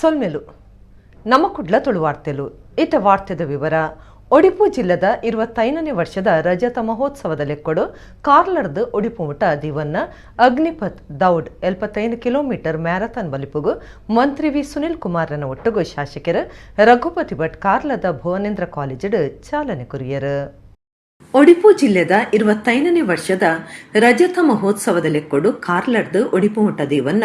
ಸೊಲ್ಮೆಲು ನಮ್ಮ ಕುಡ್ಲ ತುಳು ವಾರ್ತೆಲು. ಇತ್ತ ವಾರ್ತೆದ ವಿವರ. ಒಡಿಪು ಜಿಲ್ಲೆದ 25ನೇ ವರ್ಷದ ರಜತ ಮಹೋತ್ಸವದ ಲೆಕ್ಕೊಡು ಕಾರ್ಲರ್ದ್ ಒಡಿಪು ಮುಟ ದಿವನ್ನ ಅಗ್ನಿಪಥ್ ದೌಡ್ 75 ಕಿಲೋಮೀಟರ್ ಮ್ಯಾರಥಾನ್ ಬಲಿಪುಗು ಮಂತ್ರಿ ವಿ ಸುನಿಲ್ ಕುಮಾರ್ನ ಒಟ್ಟುಗು ಶಾಸಕರು ರಘುಪತಿ ಭಟ್ ಕಾರ್ಲದ ಭುವನೇಂದ್ರ ಕಾಲೇಜಿಡ್ ಚಾಲನೆ ಕೊರಿಯರು. ಒಡಿಪು ಜಿಲ್ಲೆದ 25ನೇ ವರ್ಷದ ರಜತ ಮಹೋತ್ಸವದ ಲೆಕ್ಕೊಡು ಕಾರ್ಲರ್ದ್ ಒಡಿಪು ಮುಟ ದೇವನ್ನ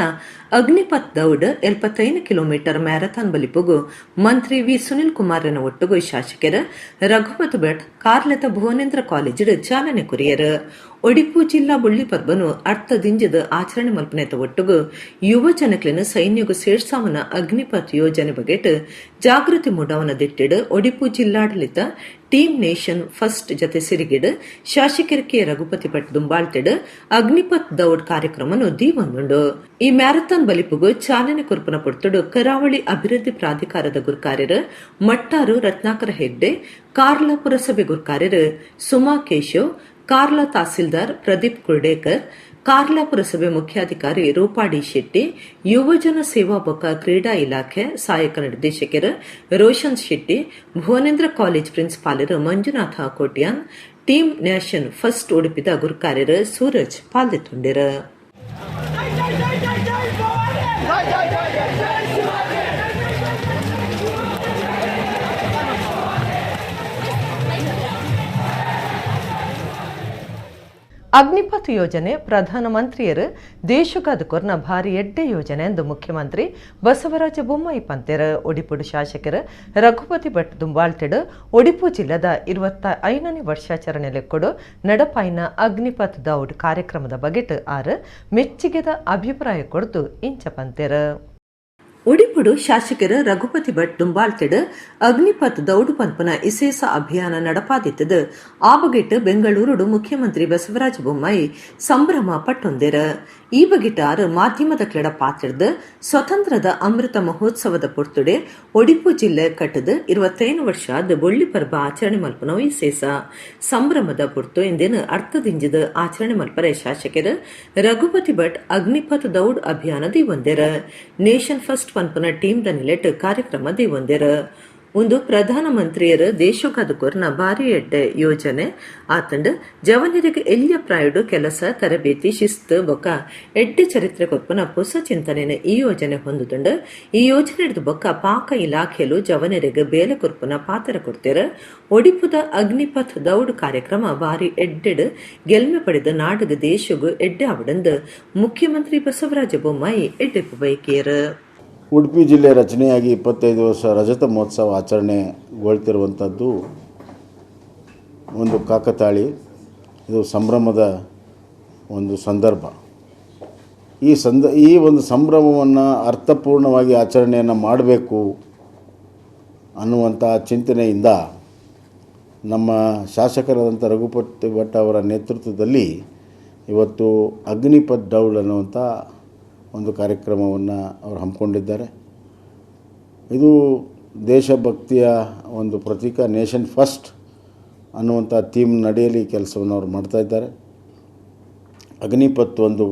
ಅಗ್ನಿಪಥ್ ದೌಡ್ 75 ಕಿಲೋಮೀಟರ್ ಮ್ಯಾರಥಾನ್ ಬಲಿಪುಗು ಮಂತ್ರಿ ವಿ ಸುನಿಲ್ ಕುಮಾರ್ನ ಒಟ್ಟುಗು ಶಾಸಕರು ರಘುಪತಿ ಭಟ್ ಕಾರ್ಲದ ಭುವನೇಂದ್ರ ಕಾಲೇಜಿಡ್ ಚಾಲನೆ ಕೊರಿಯರು. ಒಡಿಪು ಜಿಲ್ಲಾ ಬೊಳ್ಳಿ ಪರ್ಬನು ಅರ್ಥ ದಿಂಜದ ಆಚರಣೆ ಮಲ್ಪನೆತ ಒಟ್ಟುಗು ಯುವ ಜನಕ್ಲೆನ ಸೈನ್ಯಗು ಸೇರ್ಸಾವನ ಅಗ್ನಿಪಥ್ ಯೋಜನೆ ಬಗೆಟ್ ಜಾಗೃತಿ ಮೂಡಾವನ ದಿಟ್ಟಿಡ್ ಒಡಿಪು ಜಿಲ್ಲಾಡಳಿತ ಟೀಮ್ ನೇಷನ್ ಫಸ್ಟ್ ಜತೆ ಸಿರಿಗಿಡ್ ಶಾಸಕರ ಕೆ ರಘುಪತಿ ಭಟ್ ದುಂಬಾಳ್ತಿಡ್ ಅಗ್ನಿಪಥ್ ದೌಡ್ ಕಾರ್ಯಕ್ರಮನು ದೀವೊಂದುಂಡು. ಈ ಮ್ಯಾರಥಾನ್ ಬಲಿಪುಗು ಚಾಲನೆ ಕೊರ್ಪುನ ಪೊರ್ತುಡು ಕರಾವಳಿ ಅಭಿವೃದ್ಧಿ ಪ್ರಾಧಿಕಾರದ ಗುರ್ಕಾರ್ಯರು ಮಟ್ಟಾರು ರತ್ನಾಕರ ಹೆಗ್ಡೆ, ಕಾರ್ಲ ಪುರಸಭೆ ಗುರ್ಕಾರ್ಯರು ಸುಮಾ ಕೇಶವ್, ಕಾರ್ಲ ತಹಸೀಲ್ದಾರ್ ಪ್ರದೀಪ್ ಕುರ್ಡೇಕರ್, ಕಾರ್ಲ ಪುರಸಭೆ ಮುಖ್ಯಾಧಿಕಾರಿ ರೂಪಾ ಡಿ ಶೆಟ್ಟಿ, ಯುವಜನ ಸೇವಾ ಬೊಕ್ಕ ಕ್ರೀಡಾ ಇಲಾಖೆ ಸಹಾಯಕ ನಿರ್ದೇಶಕರು ರೋಷನ್ ಶೆಟ್ಟಿ, ಭುವನೇಂದ್ರ ಕಾಲೇಜ್ ಪ್ರಿನ್ಸಿಪಾಲರು Manjunatha Kotian, team nation first ಉಡುಪಿದ ಗುರುಕಾರ್ಯರು ಸೂರಜ್ ಪಾಲ್ದೆತ್ತುಂಡಿರು. ಜೈ ಜೈ ಜೈ ಜೈ ಜೈ ಭವಾನಿ! ಜೈ ಜೈ ಜೈ ಜೈ ಜೈ ಶಿವಾಜಿ! ಅಗ್ನಿಪಥ್ ಯೋಜನೆ ಪ್ರಧಾನಮಂತ್ರಿಯರು ದೇಶಗಾದ ಕೊರ್ನ ಭಾರಿ ಎಡ್ಡೆ ಯೋಜನೆ ಎಂದು ಮುಖ್ಯಮಂತ್ರಿ ಬಸವರಾಜ ಬೊಮ್ಮಾಯಿ ಪಂತೆರ್. ಒಡಿಪುಡು ಶಾಸಕರು ರಘುಪತಿ ಭಟ್ ದುಂಬಾಳ್ತಿಡ್ ಒಡಿಪು ಜಿಲ್ಲೆದ 25ನೇ ವರ್ಷಾಚರಣೆ ಲೆಕ್ಕೊಡು ನಡಪಾಯಿನ ಅಗ್ನಿಪಥ್ ದೌಡ್ ಕಾರ್ಯಕ್ರಮದ ಬಗೆಟ್ ಆರ್ ಮೆಚ್ಚುಗೆದ ಅಭಿಪ್ರಾಯ ಕೊರ್ದು ಇಂಚ ಪಂತೆರ್. ಒಡಿಪುಡು ಶಾಸಕರು ರಘುಪತಿ ಭಟ್ ದುಂಬಾಳ್ತಿಡ್ ಅಗ್ನಿಪಥ್ ದೌಡು ಪನ್ಪುನ ಇಸೇಸ ಅಭಿಯಾನ ನಡಪಾದಿತ್ತದು ಆ ಬಗೆಟ್ ಬೆಂಗಳೂರುಡು ಮುಖ್ಯಮಂತ್ರಿ ಬಸವರಾಜ ಬೊಮ್ಮಾಯಿ ಸಂಭ್ರಮ ಪಟ್ಟೊಂದೆರ್. ಈ ಬಗೆಟ್ ಆರ್ ಮಾಧ್ಯಮದ ಕ್ಲೆಡ ಪಾತೆರ್ದ್, ಸ್ವತಂತ್ರದ ಅಮೃತ ಮಹೋತ್ಸವದ ಪೊರ್ತುಡೆ ಒಡಿಪು ಜಿಲ್ಲೆ ಕಟ್ಟದ 25 ವರ್ಷ ಆದ್ ಬೊಳ್ಳಿ ಪರ್ಬ ಆಚರಣೆ ಮಲ್ಪುನವು ಇಸೇಸ ಸಂಭ್ರಮದ ಪೊರ್ತು. ಇಂದೇನು ಅರ್ಥದಿಂಜದ ಆಚರಣೆ ಮಲ್ಪರೆ ಶಾಸಕರು ರಘುಪತಿ ಭಟ್ ಅಗ್ನಿಪಥ್ ದೌಡ್ ಅಭಿಯಾನ ದೀವೊಂದೆರ್. ನೇಷನ್ ಫಸ್ಟ್ ಪನ್ಪುನ ಟೀಮ್ ದ ನಿಲೆಟ್ ಕಾರ್ಯಕ್ರಮ ದೀವೊಂದೆರ್. ಉಂದು ಪ್ರಧಾನಮಂತ್ರಿಯರು ದೇಶಗಾದ ಕೊರ್ನ ಭಾರಿ ಎಡ್ಡೆ ಯೋಜನೆ ಆತಂಡ್. ಜವನರಿಗೆ ಎಲ್ಯ ಪ್ರಾಯುಡು ಕೆಲಸ, ತರಬೇತಿ, ಶಿಸ್ತು ಬೊಕ್ಕ ಎಡ್ಡೆ ಚರಿತ್ರೆ ಕೊರ್ಪುನ ಪೊಸ ಚಿಂತನೆನ ಈ ಯೋಜನೆ ಹೊಂದುದುಂಡು. ಈ ಯೋಜನೆ ಬೊಕ್ಕ ಪಾಕ ಇಲಾಖೆಲು ಜವನರಿಗೆ ಬೇಲೆ ಕೊರ್ಪುನ ಪಾತ್ರ ಕೊಡ್ತೇರ. ಒಡಿಪುದ ಅಗ್ನಿಪಥ್ ದೌಡ್ ಕಾರ್ಯಕ್ರಮ ಭಾರಿ ಎಡ್ಡೆಡ್ ಗೆಲ್ಮೆ ಪಡೆದ ನಾಡುಗ ದೇಶಗು ಎಡ್ಡೆ ಆವಡಂದು ಮುಖ್ಯಮಂತ್ರಿ ಬಸವರಾಜ ಬೊಮ್ಮಾಯಿ ಎಡ್ಡೆಪ್ಪು ಬಯಕಿಯರು. ಉಡುಪಿ ಜಿಲ್ಲೆ ರಚನೆಯಾಗಿ 25 ವರ್ಷ ರಜತ ಮಹೋತ್ಸವ ಆಚರಣೆಗೊಳ್ತಿರುವಂಥದ್ದು ಒಂದು ಕಾಕತಾಳಿ. ಇದು ಸಂಭ್ರಮದ ಒಂದು ಸಂದರ್ಭ. ಈ ಒಂದು ಸಂಭ್ರಮವನ್ನು ಅರ್ಥಪೂರ್ಣವಾಗಿ ಆಚರಣೆಯನ್ನು ಮಾಡಬೇಕು ಅನ್ನುವಂಥ ಚಿಂತನೆಯಿಂದ ನಮ್ಮ ಶಾಸಕರಾದಂಥ ರಘುಪತಿ ಭಟ್ ಅವರ ನೇತೃತ್ವದಲ್ಲಿ ಇವತ್ತು ಅಗ್ನಿಪಥ್ ದೌಡ್ ಅನ್ನುವಂಥ ಒಂದು ಕಾರ್ಯಕ್ರಮವನ್ನು ಅವರು ಹಮ್ಮಿಕೊಂಡಿದ್ದಾರೆ. ಇದು ದೇಶಭಕ್ತಿಯ ಒಂದು ಪ್ರತೀಕ. ನೇಷನ್ ಫಸ್ಟ್ ಅನ್ನುವಂಥ ಥೀಮ್ ನಡೆಯಲಿ ಕೆಲಸವನ್ನು ಅವರು ಮಾಡ್ತಾಯಿದ್ದಾರೆ. ಅಗ್ನಿಪಥ್ ಒಂದು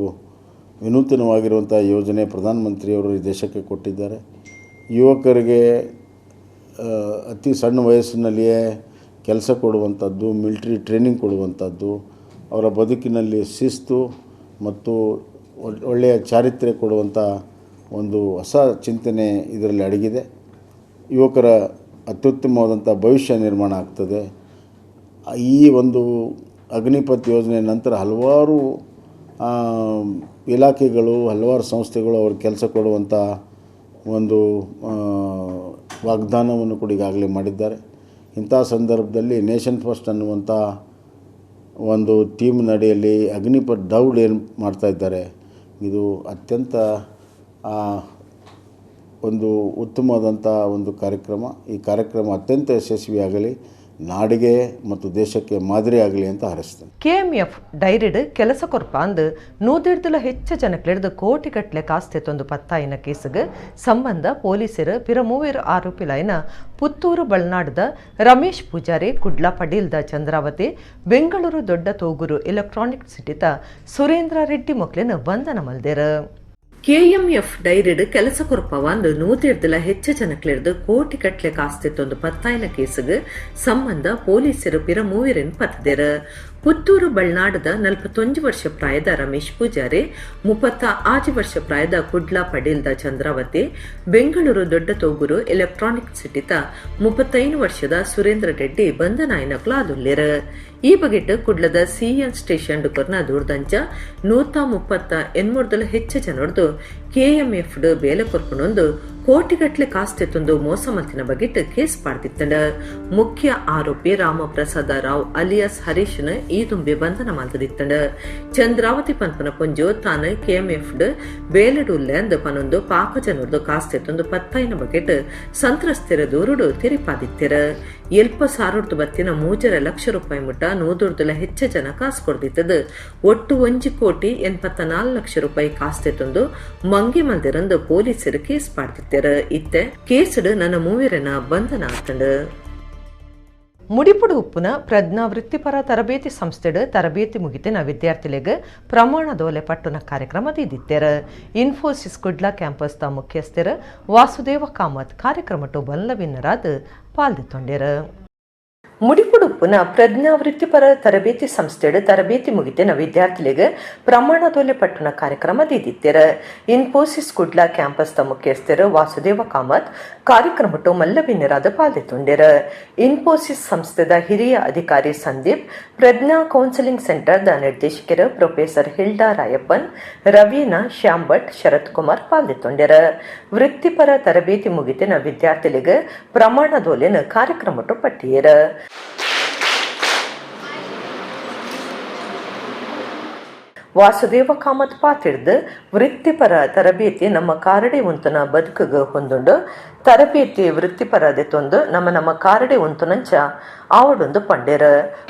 ವಿನೂತನವಾಗಿರುವಂಥ ಯೋಜನೆ ಪ್ರಧಾನಮಂತ್ರಿಯವರು ಈ ದೇಶಕ್ಕೆ ಕೊಟ್ಟಿದ್ದಾರೆ. ಯುವಕರಿಗೆ ಅತಿ ಸಣ್ಣ ವಯಸ್ಸಿನಲ್ಲಿಯೇ ಕೆಲಸ ಕೊಡುವಂಥದ್ದು, ಮಿಲ್ಟ್ರಿ ಟ್ರೈನಿಂಗ್ ಕೊಡುವಂಥದ್ದು, ಅವರ ಬದುಕಿನಲ್ಲಿ ಶಿಸ್ತು ಮತ್ತು ಒಳ್ಳೆಯ ಚಾರಿತ್ರ್ಯ ಕೊಡುವಂಥ ಒಂದು ಹೊಸ ಚಿಂತನೆ ಇದರಲ್ಲಿ ಅಡಗಿದೆ. ಯುವಕರ ಅತ್ಯುತ್ತಮವಾದಂಥ ಭವಿಷ್ಯ ನಿರ್ಮಾಣ ಆಗ್ತದೆ. ಈ ಒಂದು ಅಗ್ನಿಪಥ್ ಯೋಜನೆ ನಂತರ ಹಲವಾರು ಇಲಾಖೆಗಳು, ಹಲವಾರು ಸಂಸ್ಥೆಗಳು ಅವ್ರಿಗೆ ಕೆಲಸ ಕೊಡುವಂಥ ಒಂದು ವಾಗ್ದಾನವನ್ನು ಕೂಡ ಈಗಾಗಲೇ ಮಾಡಿದ್ದಾರೆ. ಇಂಥ ಸಂದರ್ಭದಲ್ಲಿ ನೇಷನ್ ಫಸ್ಟ್ ಅನ್ನುವಂಥ ಒಂದು ಥೀಮ್ ನಡೆಯಲ್ಲಿ ಅಗ್ನಿಪಥ್ ದೌಡ್ ಏನು ಮಾಡ್ತಾಯಿದ್ದಾರೆ, ಇದು ಅತ್ಯಂತ ಒಂದು ಉತ್ತಮವಾದಂಥ ಒಂದು ಕಾರ್ಯಕ್ರಮ. ಈ ಕಾರ್ಯಕ್ರಮ ಅತ್ಯಂತ ಯಶಸ್ವಿಯಾಗಲಿ, ನಾಡಿಗೆ ಮತ್ತು ದೇಶಕ್ಕೆ ಮಾದರಿ ಆಗಲಿ ಅಂತ ಹಾರೈಸ್ತೇನೆ. ಕೆಎಂಎಫ್ ಡೈರಿಡ್ ಕೆಲಸ ಕೊರ್ಪ ಅಂದ್ ನೂದೆಡ್ದುಲ ಹೆಚ್ಚ ಜನಕ್ಲೆಡ್ದು ಕೋಟಿಗಟ್ಲೆ ಕಾಸ್ತೆ ತೊಂದು ಪತ್ತಾಯಿನ ಕೇಸುಗ್ ಸಂಬಂಧ ಪೊಲೀಸರು ಪಿರ ಮೂವೆರ್ ಆರೋಪಿಲಾಯಿನ ಪುತ್ತೂರು ಬಳ್ನಾಡ್ದ ರಮೇಶ್ ಪೂಜಾರಿ, ಕುಡ್ಲ ಪಡೀಲ್ದ ಚಂದ್ರಾವತಿ, ಬೆಂಗಳೂರು ದೊಡ್ಡ ತೋಗೂರು ಎಲೆಕ್ಟ್ರಾನಿಕ್ ಸಿಟಿತ ಸುರೇಂದ್ರ ರೆಡ್ಡಿ ಮೊಕ್ಲೆನ್ ಬಂಧನ ಮಲ್ದೆರ್. ಕೆಎಂಎಫ್ ಡೈರಿಡ್ ಕೆಲಸ ಕೊರ್ಪವಾಂದು ನೂತಿರ್ದಲ ಹೆಚ್ಚು ಜನಕ್ಲೆರ್ದು ಕೋಟಿ ಕಟ್ಲೆ ಕಾಸ್ತಿತ್ತೊಂದು ಪತ್ತಾಯಿನ ಕೇಸುಗು ಸಂಬಂಧ ಪೊಲೀಸರು ಪಿರ ಮೂವೆರೆನ್ ಪತ್ತದೆರ್. ಪುತ್ತೂರು ಬಳ್ನಾಡದ 41 ವರ್ಷ ಪ್ರಾಯದ ರಮೇಶ್ ಪೂಜಾರಿ, 36 ವರ್ಷ ಪ್ರಾಯದ ಕುಡ್ಲ ಪಡೀಲ್ದ ಚಂದ್ರಾವತಿ, ಬೆಂಗಳೂರು ದೊಡ್ಡತೋಗೂರು ಎಲೆಕ್ಟ್ರಾನಿಕ್ ಸಿಟಿತ 35 ವರ್ಷದ ಸುರೇಂದ್ರ ರೆಡ್ಡಿ ಬಂಧನಾಯನಕ್ಲು ಆದುಲ್ಲೆರ್. ಈ ಬಗೆಟ್ ಕುಡ್ಲದ ಸಿಎನ್ ಸ್ಟೇಷನ್ ಕೊರ್ನ ದೂರ್ದಂಚ 138 ಹೆಚ್ಚು ಜನರ್ದು ಕೆಎಂಎಫ್ ಬೇಲೆ ಕೊರ್ಪುನೊಂದು ಕೋಟಿಗಟ್ಲೆ ಕಾಸ್ತೆತ್ತೊಂದು ಮೋಸ ಮಲ್ತಿನ ಬಗೆಟ್ ಕೇಸ್ ಪಾಡ್ದಿತ್ತಂಡ. ಮುಖ್ಯ ಆರೋಪಿ ರಾಮಪ್ರಸಾದ ರಾವ್ ಅಲಿಯಾಸ್ ಹರೀಶ್ನ ಈ ದುಂಬೆ ಬಂಧನ ಮಲ್ತದಿತ್ತಂಡ. ಚಂದ್ರಾವತಿ ಪನ್ಪನ ಪೊಂಜು ತಾನು ಕೆಎಂಎಫ್ ಬೇಲೆಡುಲ್ಲೆ ಅಂದ್ ಪನೊಂದು ಪಾಕ ಜನರ್ದು ಕಾಸ್ತೆತ್ತೊಂದು ಪತ್ತೈನ ಬಗೆಟ್ ಸಂತ್ರಸ್ತೆರ ದೂರುಡು ತೆರಿಪಾದಿತ್ತೆರ. ಎಲ್ಪ ಸಾರೊಡ್ದು ಬತ್ತಿನ 3.5 ಲಕ್ಷ ರೂಪಾಯಿ ಮುಟ್ಟ ನೂದುರ್ದುಲ ಹೆಚ್ಚ ಜನ ಕಾಸು ಕೊಡ್ದಿತ್ತದ. ಒಟ್ಟು 1,84,00,000 ರೂಪಾಯಿ ಕಾಸ್ತೆತ್ತೊಂದು ಮಂಗಿ ಮಲ್ದಿರಂದು ಪೊಲೀಸರು ಕೇಸ್ ಪಾಡ್ದಿತ್ತೆರ. ಇತ್ತೆ ಕೇಸುಡು ನನ್ನ ಮೂವೆರನ ಬಂಧನ ಆತಂಡು. ಮುಡಿಪುಡು ಉಪ್ಪುನ ಪ್ರಜ್ಞಾ ವೃತ್ತಿಪರ ತರಬೇತಿ ಸಂಸ್ಥೆಡು ತರಬೇತಿ ಮುಗಿತಿನ ವಿದ್ಯಾರ್ಥಿಗಳಿಗೆ ಪ್ರಮಾಣದೋಲೆ ಪಟ್ಟುನ ಕಾರ್ಯಕ್ರಮ ದೀದಿತ್ತೆರ. ಇನ್ಫೋಸಿಸ್ ಕುಡ್ಲಾ ಕ್ಯಾಂಪಸ್ ದ ಮುಖ್ಯಸ್ಥರು ವಾಸುದೇವ ಕಾಮತ್ ಕಾರ್ಯಕ್ರಮಟು ಬಲ್ಲವಿನ್ನರಾದ ಪಾಲ್ದಿತ್ತೊಂಡೆರು. ಮುಡಿಪುಡುಪ್ಪುನ ಪ್ರಜ್ಞಾ ವೃತ್ತಿಪರ ತರಬೇತಿ ಸಂಸ್ಥೆಡು ತರಬೇತಿ ಮುಗಿತಿನ ವಿದ್ಯಾರ್ಥಿಗಳಿಗೆ ಪ್ರಮಾಣದೋಲೆ ಪಟ್ಟುನ ಕಾರ್ಯಕ್ರಮ ದೀದಿತ್ತೆರ. ಇನ್ಫೋಸಿಸ್ ಕುಡ್ಲಾ ಕ್ಯಾಂಪಸ್ ದ ಮುಖ್ಯಸ್ಥರು ವಾಸುದೇವ ಕಾಮತ್ ಕಾರ್ಯಕ್ರಮಟು ಮಲ್ಲಬಿನ್ನರಾದ ಪಾಲ್ದಿತ್ತೊಂಡೆರ. ಇನ್ಫೋಸಿಸ್ ಸಂಸ್ಥೆದ ಹಿರಿಯ ಅಧಿಕಾರಿ ಸಂದೀಪ್, ಪ್ರಜ್ಞಾ ಕೌನ್ಸಿಲಿಂಗ್ ಸೆಂಟರ್ದ ನಿರ್ದೇಶಕರು ಪ್ರೊಫೆಸರ್ ಹಿಲ್ಡಾ ರಾಯಪ್ಪನ್, ರವೀನಾ, ಶ್ಯಾಮ್ ಭಟ್, ಶರತ್ ಕುಮಾರ್ ಪಾಲ್ದಿತ್ತೊಂಡೆರ. ವೃತ್ತಿಪರ ತರಬೇತಿ ಮುಗಿತಿನ ವಿದ್ಯಾರ್ಥಿಗಳಿಗೆ ಪ್ರಮಾಣದೋಲೆನ ಕಾರ್ಯಕ್ರಮಟು ಪಟ್ಟಿಯರ. ವಾಸುದೇವ ಕಾಮತ್ ಪಾತಿಡ್ದು ವೃತ್ತಿಪರ ತರಬೇತಿ ನಮ್ಮ ಕಾರಡಿ ಉಂತನ ಬದುಕುಗ ಹೊಂದುಂಡು. ತರಬೇತಿ ವೃತ್ತಿಪರ ದೆತ್ತೊಂದು ನಮ್ಮ ನಮ್ಮ ಕಾರಡಿ ಉಂತುನಂಚ ಆವಡೊಂದು ಪಂಡೇರ.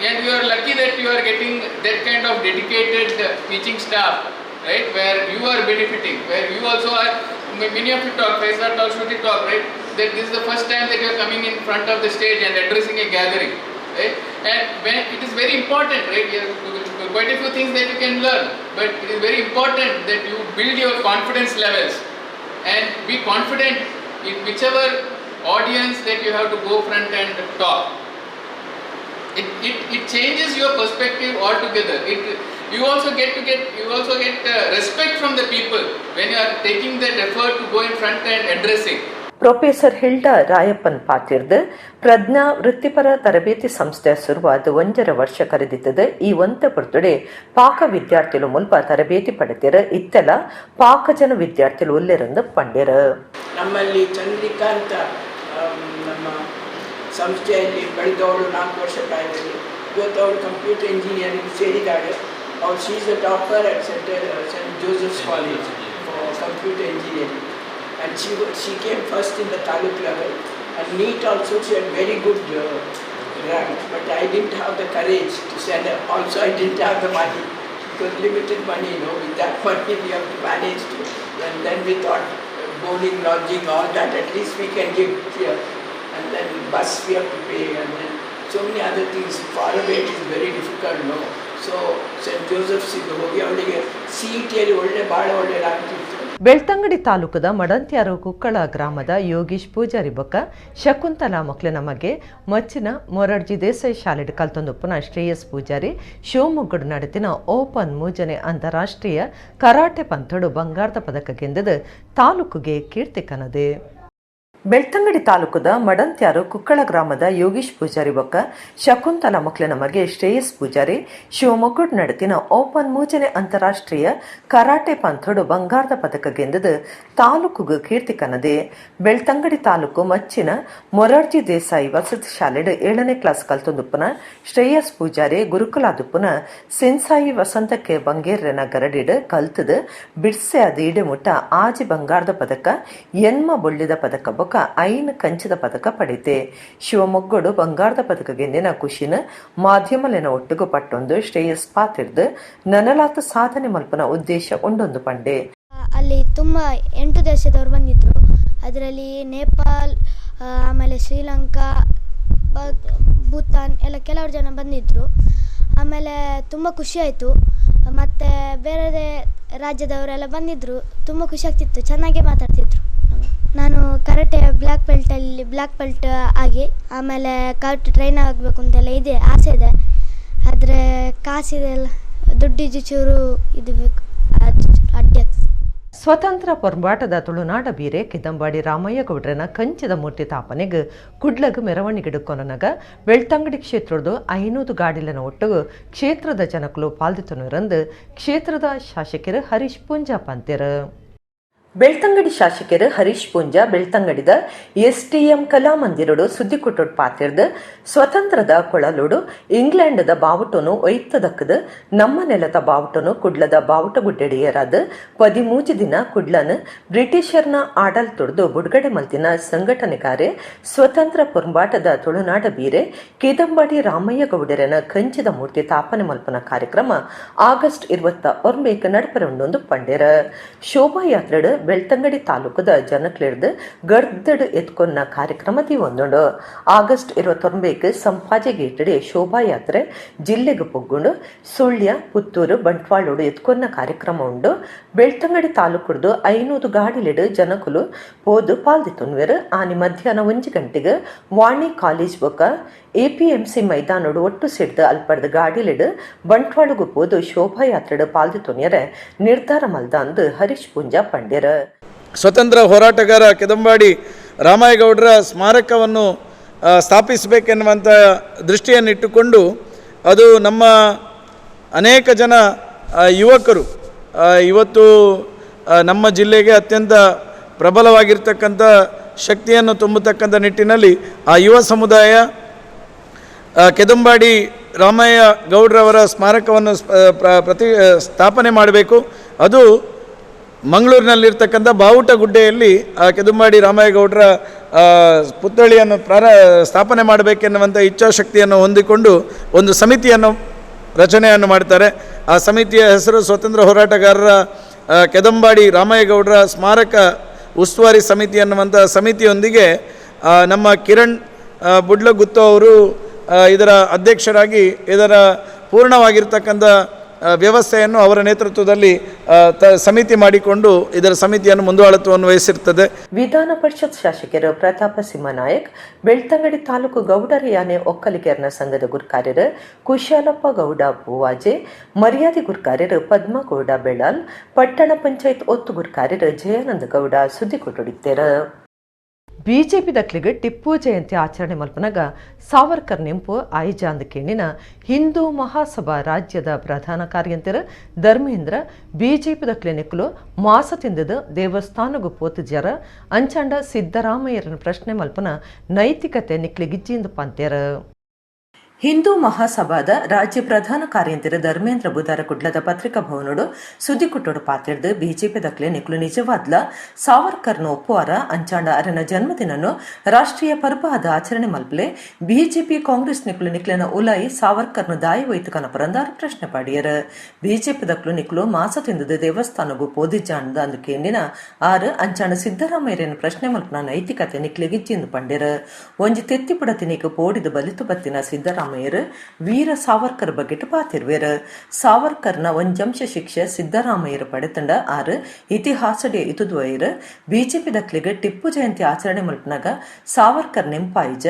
And you are lucky that you are getting that kind of dedicated teaching staff, right, where you are benefiting, where you also are, many of you talk, Faisal talk, Shruti talk, right, that this is the first time that you are coming in front of the stage and addressing a gathering, right, and when it is very important, right, you have quite a few things that you can learn, but it is very important that you build your confidence levels and be confident in whichever audience that you have to go front and talk. It changes your perspective altogether. You also get to get, you also get respect from the people when you are taking that effort to go in front and addressing. Professor Hilda Rayappan ಪಾತಿರ್ದು ಪ್ರಜ್ಞಾ ವೃತ್ತಿಪರ ತರಬೇತಿ ಸಂಸ್ಥೆ ಶುರುವಾದ 1.5 ವರ್ಷ ಕರೆದಿದ್ದது. ಈ ಒಂತೆ ಪೊರ್ತುಡೆ ಪಾಕ ವಿದ್ಯಾರ್ಥಿಲು ಮುಲ್ಪ ತರಬೇತಿ ಪಡೆದಿರ. ಇತ್ತೆಲ ಪಾಕ ಜನ ವಿದ್ಯಾರ್ಥಿಲು ಉಲ್ಲೆರಂದು ಪಂಡೆರ. ನಮ್ಮಲ್ಲಿ ಚಂದ್ರಿಕಾ ಅಂತ ನಮ್ಮ ಸಂಸ್ಥೆಯಲ್ಲಿ ಬೆಳೆದವಳು 4 ವರ್ಷ ಪ್ರಾಯದಲ್ಲಿ. ಇವತ್ತು ಅವಳು ಕಂಪ್ಯೂಟರ್ ಇಂಜಿನಿಯರಿಂಗ್ ಸೇರಿದ್ದಾಳೆ. ಅವಳು, she is a topper at Saint Joseph's College for computer engineering, and she came first in the taluk level, and NEET also she had very good rank. But I didn't have the courage to send her. Also I didn't have the money, because limited money, with that money we have to manage to. And then we thought boarding, lodging, all that at least we can give here, and then bus we have to pay, and then so many other things. Far away it is very difficult, no. So Saint ಜೋಸೆಫ್ಸಿಗೆ ಹೋಗಿ ಅವಳಿಗೆ ಸಿಇಟಿಯಲ್ಲಿ ಒಳ್ಳೆ ಭಾಳ ಒಳ್ಳೆ rank ಇತ್ತು. ಬೆಳ್ತಂಗಡಿ ತಾಲೂಕದ ಮಡಂತ್ಯಾರು ಕುಕ್ಕಳ ಗ್ರಾಮದ ಯೋಗೀಶ್ ಪೂಜಾರಿ ಬೊಕ್ಕ ಶಕುಂತಲಾ ಮಕ್ಳಿನ ಮಗೆ, ಮಚ್ಚಿನ ಮೊರಾರ್ಜಿ ದೇಸಾಯಿ ಶಾಲೆಡ್ ಕಲ್ತೊಂದುಪ್ಪುನ ಶ್ರೇಯಸ್ ಪೂಜಾರಿ ಶಿವಮೊಗ್ಗಡು ನಡೆತಿನ ಓಪನ್ ಮೂಜನೆ ಅಂತಾರಾಷ್ಟ್ರೀಯ ಕರಾಟೆ ಪಂಥಡು ಬಂಗಾರದ ಪದಕ ಗೆಂದದು ತಾಲೂಕುಗೆ ಕೀರ್ತಿ ಕನದೆ. ಬೆಳ್ತಂಗಡಿ ತಾಲೂಕದ ಮಡಂತ್ಯಾರು ಕುಕ್ಕಳ ಗ್ರಾಮದ ಯೋಗೀಶ್ ಪೂಜಾರಿ ಬೊಕ್ಕ ಶಕುಂತಲಾ ಮಕ್ಳಿನ ಮಗೆ ಶ್ರೇಯಸ್ ಪೂಜಾರಿ ಶಿವಮೊಗ್ಗಡ್ ನಡೆತಿನ ಓಪನ್ ಮೂಜನೆ ಅಂತಾರಾಷ್ಟ್ರೀಯ ಕರಾಟೆ ಪಂಥಡು ಬಂಗಾರದ ಪದಕ ಗೆಂದದು ತಾಲೂಕುಗು ಕೀರ್ತಿ ಕನದೆ. ಬೆಳ್ತಂಗಡಿ ತಾಲೂಕು ಮಚ್ಚಿನ ಮೊರಾರ್ಜಿ ದೇಸಾಯಿ ವಸತಿ ಶಾಲೆಡ್ 7ನೇ ಕ್ಲಾಸ್ ಕಲ್ತೊಂದುಪ್ಪುನ ಶ್ರೇಯಸ್ ಪೂಜಾರಿ ಗುರುಕುಲಾದುಪ್ಪುನ ಸೆನ್ಸಾಯಿ ವಸಂತಕ್ಕೆ ಬಂಗೇರ್ರೆನ ಗರಡಿಡ್ ಕಲ್ತದು ಬಿಡ್ಸೆ ಅದು ಇಡೆಮುಟ್ಟ 6 ಬಂಗಾರದ ಪದಕ, 8 ಬೊಳ್ಳಿದ ಪದಕ ಬೊಕ್ಕ 5 ಕಂಚಿದ ಪದಕ ಪಡೆತೆ. ಶಿವಮೊಗ್ಗಡು ಬಂಗಾರದ ಪದಕ ಗೆಂದಿನ ಖುಷಿನ ಮಾಧ್ಯಮಲೆನ ಒಟ್ಟುಗು ಪಟ್ಟೊಂದು ಶ್ರೇಯಸ್ ಪಾತಿರ್ದು ನನಲಾತ ಸಾಧನೆ ಮಲ್ಪನ ಉದ್ದೇಶ ಉಂಡೊಂದು ಪಂಡೆ. ಅಲ್ಲಿ ತುಂಬ 8 ದೇಶದವರು ಬಂದಿದ್ದರು. ಅದರಲ್ಲಿ ನೇಪಾಲ್, ಆಮೇಲೆ ಶ್ರೀಲಂಕಾ, ಭೂತಾನ್ ಎಲ್ಲ ಕೆಲವರು ಜನ ಬಂದಿದ್ದರು. ಆಮೇಲೆ ತುಂಬ ಖುಷಿಯಾಯಿತು. ಮತ್ತು ಬೇರೆ ರಾಜ್ಯದವರೆಲ್ಲ ಬಂದಿದ್ದರು. ತುಂಬ ಖುಷಿ ಆಗ್ತಿತ್ತು, ಚೆನ್ನಾಗೇ ಮಾತಾಡ್ತಿದ್ರು. ನಾನು ಕರಾಟೆ ಬ್ಲ್ಯಾಕ್ ಬೆಲ್ಟಲ್ಲಿ ಬ್ಲ್ಯಾಕ್ ಬೆಲ್ಟ್ ಆಗಿ ಆಮೇಲೆ ಕರಾಟೆ ಟ್ರೈನ್ ಆಗಬೇಕು ಅಂತೆಲ್ಲ ಇದೆ, ಆಸೆ ಇದೆ. ಆದರೆ ಕಾಸಿದೆಲ್ಲ ದುಡ್ಡಿದ್ದು ಚೂರು ಇದು ಬೇಕು, ಅದು ಅಡ್ಡಿ ಆಗ್ತದೆ. ಸ್ವತಂತ್ರ ಪೊರ್ಂಬಾಟದ ತುಳುನಾಡ ಬೀರೆ ಕೆದಂಬಾಡಿ ರಾಮಯ್ಯಗೌಡ್ರನ ಕಂಚದ ಮೂರ್ತಿ ತಾಪನೆಗೆ ಕುಡ್ಲಗ್ ಮೆರವಣಿಗೆ ಕೊನನಗ ಬೆಳ್ತಂಗಡಿ ಕ್ಷೇತ್ರದ 500 ಗಾಡಿಲನ ಒಟ್ಟುಗು ಕ್ಷೇತ್ರದ ಜನಕಲು ಪಾಲ್ದಿತನುರಂದು ಕ್ಷೇತ್ರದ ಶಾಸಕರು ಹರೀಶ್ ಪೂಂಜಾ ಪಂತೆರು. ಬೆಳ್ತಂಗಡಿ ಶಾಸಕರು ಹರೀಶ್ ಪೂಂಜಾ ಬೆಳ್ತಂಗಡಿದ ಎಸ್ಟಿಎಂ ಕಲಾಮಂದಿರಡು ಸುದ್ದಿಕೊಟ್ಟೊಡ್ ಪಾತಿರ್ದು ಸ್ವತಂತ್ರದ ಕೊಳಲುಡು ಇಂಗ್ಲೆಂಡದ ಬಾವುಟನು ಒಯ್ತದಕ್ಕದು ನಮ್ಮ ನೆಲದ ಬಾವುಟನು ಕುಡ್ಲದ ಬಾವುಟಗುಡ್ಡೆಡಿಯರಾದ 13 ದಿನ ಕುಡ್ಲನ್ ಬ್ರಿಟಿಷರ್ನ ಆಡಲ್ ತುಡ್ದು ಬುಡ್ಗಡೆ ಮಲ್ತಿನ ಸಂಘಟನೆಗಾರೆ ಸ್ವತಂತ್ರ ಪೊರ್ಂಬಾಟದ ತುಳುನಾಡ ಬೀರೆ ಕೇದಂಬಾಡಿ ರಾಮಯ್ಯಗೌಡರನ ಕಂಚದ ಮೂರ್ತಿ ತಾಪನೆ ಮಲ್ಪನ ಕಾರ್ಯಕ್ರಮ ಆಗಸ್ಟ್ 29 ನಡಪರೊಂಡೊಂದು ಪಂಡೆರ. ಶೋಭಾಯಾತ್ರೆಡು ಬೆಳ್ತಂಗಡಿ ತಾಲೂಕದ ಜನಕ್ಲೆಡ್ದು ಗರ್ದಡ್ ಎತ್ಕೊನ್ನ ಕಾರ್ಯಕ್ರಮ ಒಂದುಂಡು. ಆಗಸ್ಟ್ 29 ಸಂಪಾಜೆ ಗೇಟಡಿ ಶೋಭಾಯಾತ್ರೆ ಜಿಲ್ಲೆಗೆ ಪೊಗ್ಗುಂಡು ಸುಳ್ಯ ಪುತ್ತೂರು ಬಂಟ್ವಾಳೋಡು ಎತ್ಕೊನ್ನ ಕಾರ್ಯಕ್ರಮ ಉಂಡು. ಬೆಳ್ತಂಗಡಿ ತಾಲೂಕುಡ್ದು 500 ಗಾಡಿಲೆಡು ಜನಕುಲು ಪೋದು ಪಾಲ್ದಿತ್ತುನ್ವೆರ್. ಆನಿ ಮಧ್ಯಾಹ್ನ 1 ಗಂಟೆಗೆ ವಾಣಿ ಕಾಲೇಜ್ ಬೊಕ್ಕ ಎಪಿಎಂಸಿ ಮೈದಾನೋಡು ಒಟ್ಟು ಸಿಡ್ದು ಅಲ್ಪಡ್ದು ಗಾಡಿಲೆಡು ಬಂಟ್ವಾಳಗು ಪೋದು ಶೋಭಾಯಾತ್ರೆಡು ಪಾಲ್ದಿತ್ತುನ್ಯರೆ ನಿರ್ಧಾರ ಮಲ್ದಾಂದು ಹರೀಶ್ ಪೂಂಜಾ ಪಂಡ್ಯರ. ಸ್ವತಂತ್ರ ಹೋರಾಟಗಾರ ಕೆದಂಬಾಡಿ ರಾಮಯ್ಯಗೌಡರ ಸ್ಮಾರಕವನ್ನು ಸ್ಥಾಪಿಸಬೇಕೆನ್ನುವಂಥ ದೃಷ್ಟಿಯನ್ನಿಟ್ಟುಕೊಂಡು ಅದು ನಮ್ಮ ಅನೇಕ ಜನ ಯುವಕರು ಇವತ್ತು ನಮ್ಮ ಜಿಲ್ಲೆಗೆ ಅತ್ಯಂತ ಪ್ರಬಲವಾಗಿರ್ತಕ್ಕಂಥ ಶಕ್ತಿಯನ್ನು ತುಂಬತಕ್ಕಂಥ ನಿಟ್ಟಿನಲ್ಲಿ ಆ ಯುವ ಸಮುದಾಯ ಕೆದಂಬಾಡಿ ರಾಮಯ್ಯ ಗೌಡ್ರವರ ಸ್ಮಾರಕವನ್ನು ಸ್ಥಾಪನೆ ಮಾಡಬೇಕು. ಅದು ಮಂಗಳೂರಿನಲ್ಲಿರ್ತಕ್ಕಂಥ ಬಾವುಟಗುಡ್ಡೆಯಲ್ಲಿ ಆ ಕೆದಂಬಾಡಿ ರಾಮಯ್ಯಗೌಡರ ಪುತ್ಥಳಿಯನ್ನು ಸ್ಥಾಪನೆ ಮಾಡಬೇಕೆನ್ನುವಂಥ ಇಚ್ಛಾಶಕ್ತಿಯನ್ನು ಹೊಂದಿಕೊಂಡು ಒಂದು ಸಮಿತಿಯನ್ನು ರಚನೆಯನ್ನು ಮಾಡ್ತಾರೆ. ಆ ಸಮಿತಿಯ ಹೆಸರು ಸ್ವತಂತ್ರ ಹೋರಾಟಗಾರರ ಕೆದಂಬಾಡಿ ರಾಮಯ್ಯಗೌಡರ ಸ್ಮಾರಕ ಉಸ್ತುವಾರಿ ಸಮಿತಿ ಅನ್ನುವಂಥ ಸಮಿತಿಯೊಂದಿಗೆ ನಮ್ಮ ಕಿರಣ್ ಬುಡ್ಲಗುತ್ತು ಅವರು ಇದರ ಅಧ್ಯಕ್ಷರಾಗಿ ಇದರ ಪೂರ್ಣವಾಗಿರ್ತಕ್ಕಂಥ ವ್ಯವಸ್ಥೆಯನ್ನು ಅವರ ನೇತೃತ್ವದಲ್ಲಿ ಸಮಿತಿ ಮಾಡಿಕೊಂಡು ಇದರ ಸಮಿತಿಯನ್ನು ಮುಂದುವರೆತವನ್ನು ವಹಿಸಿರ್ತದೆ. ವಿಧಾನ ಪರಿಷತ್ ಶಾಸಕರು ಪ್ರತಾಪ ಸಿಂಹನಾಯಕ್, ಬೆಳ್ತಂಗಡಿ ತಾಲೂಕು ಗೌಡರ ಯಾನೆ ಒಕ್ಕಲಿಗರ್ನ ಸಂಘದ ಗುರ್ಕಾರ್ಯರು ಕುಶಾಲಪ್ಪ ಗೌಡ ಬೂವಾಜೆ, ಮರ್ಯಾದೆ ಗುರ್ಕಾರ್ಯರು ಪದ್ಮಗೌಡ ಬೆಳಾಲ್, ಪಟ್ಟಣ ಪಂಚಾಯತ್ ಒತ್ತು ಗುರ್ಕಾರ್ಯರು ಜಯಾನಂದ ಗೌಡ ಸುದ್ದಿ ಕೊಟ್ಟುಡಿದ್ದಾರೆ. ಬಿಜೆಪಿ ದಕ್ಲಿಗೆ ಟಿಪ್ಪು ಜಯಂತಿ ಆಚರಣೆ ಮಲ್ಪನಗ ಸಾವರ್ಕರ್ ನೆಂಪು ಆಯ್ಜಾಂದ್ ಕೇಣಿನ ಹಿಂದೂ ಮಹಾಸಭಾ ರಾಜ್ಯದ ಪ್ರಧಾನ ಕಾರ್ಯಂತರ ಧರ್ಮೇಂದ್ರ ಬಿಜೆಪಿ ದಕ್ಲಿನಿಕ್ಲು ಮಾಸ ತಿಂದದ ದೇವಸ್ಥಾನಗು ಪೋತುಜರ ಅಂಚಾಂಡ ಸಿದ್ದರಾಮಯ್ಯರನ ಪ್ರಶ್ನೆ ಮಲ್ಪನ ನೈತಿಕತೆ ನಿಕ್ಲಿಗಿಜ್ಜಿಂದು ಪಂತೇರ. ಹಿಂದೂ ಮಹಾಸಭಾದ ರಾಜ್ಯ ಪ್ರಧಾನ ಕಾರ್ಯಂತಿರ ಧರ್ಮೇಂದ್ರ ಬುಧಾರ ಕುಡ್ಲದ ಪತ್ರಿಕಾ ಭವನೋಡು ಸುದ್ದಿಕುಟ್ಟೋಡು ಪಾತಿರ್ದು ಬಿಜೆಪಿ ದಕ್ಲೆ ನಿಕ್ಲು ನಿಜವಾದ್ಲ ಸಾವರ್ಕರ್ನ ಒಪ್ಪುವಾರ ಅಂಚಾಂಡ ಅರನ ಜನ್ಮದಿನನು ರಾಷ್ಟ್ರೀಯ ಪರ್ಬಾದ ಆಚರಣೆ ಮಲ್ಪಲೆ ಬಿಜೆಪಿ ಕಾಂಗ್ರೆಸ್ ನಿಕ್ಲು ನಿಕ್ಲೆನ ಉಲಾಯಿ ಸಾವರ್ಕರ್ನ ದಾಯಿ ವೈತು ಕನಪರಂದಾರ ಪ್ರಶ್ನೆ ಪಾಡಿಯರ. ಬಿಜೆಪಿ ದಕ್ಲು ನಿಕ್ಲು ಮಾಸ ತಿಂದದ ದೇವಸ್ಥಾನಗು ಪೋದಿಜಾಂಡ ಅಂದು ಕೇಂದಿನ ಆರು ಅಂಚಾಂಡ ಸಿದ್ದರಾಮಯ್ಯನ ಪ್ರಶ್ನೆ ಮಲ್ಪನ ನೈತಿಕತೆ ನಿಕ್ಲೆಗಿಜ್ಜಿಂದು ಪಂಡ್ಯರ. ಒಂಜಿ ತೆತ್ತಿಪುಡ ತಿನಿಕ್ ಪೋಡಿದು ಬಲಿತು ಬತ್ತಿನ ಸಿದ್ದರಾಮಯ್ಯರು ವೀರ ಸಾವರ್ಕರ್ ಬಗ್ಗೆಟ್ ಪಾತಿರ್ವೇರು. ಸಾವರ್ಕರ್ನ ಒಂಜಂಶ ಶಿಕ್ಷೆ ಸಿದ್ದರಾಮಯ್ಯರು ಪಡೆತಂಡ ಆರು ಇತಿಹಾಸಡೆ ಇತುದ್ವೈರು. ಬಿಜೆಪಿ ದಕ್ಲಿಗೆ ಟಿಪ್ಪು ಜಯಂತಿ ಆಚರಣೆ ಮಲ್ಪನಾಗ ಸಾವರ್ಕರ್ ನೆಂಪಾಯಿಜ